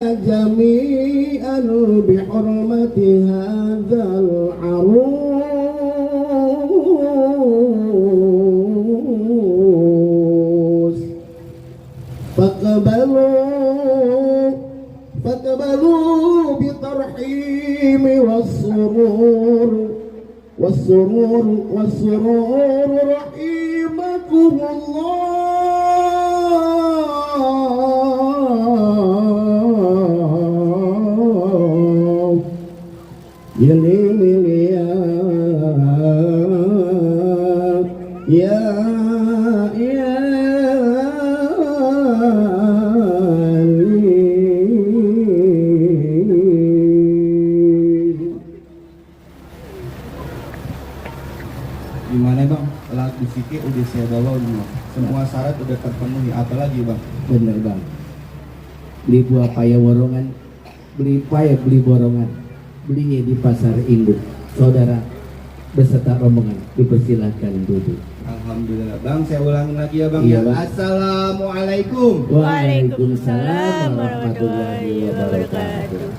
جميعا بحرمة هذا العروس فاقبلوا بالترحيم والسرور رحمكم الله. يا ليل يا Gimana bang? Lagu Siti udah saya bawa semua syarat udah terpenuhi, apalagi bang? Bener bang, beli buah paya worongan, beli paya beli borongan, belinya di pasar induk. Saudara beserta rombongan dipersilahkan duduk. Alhamdulillah bang, saya ulangin lagi ya bang. Iya, Ya. Bang. Assalamualaikum. Waalaikumsalam warahmatullahi wabarakatuh.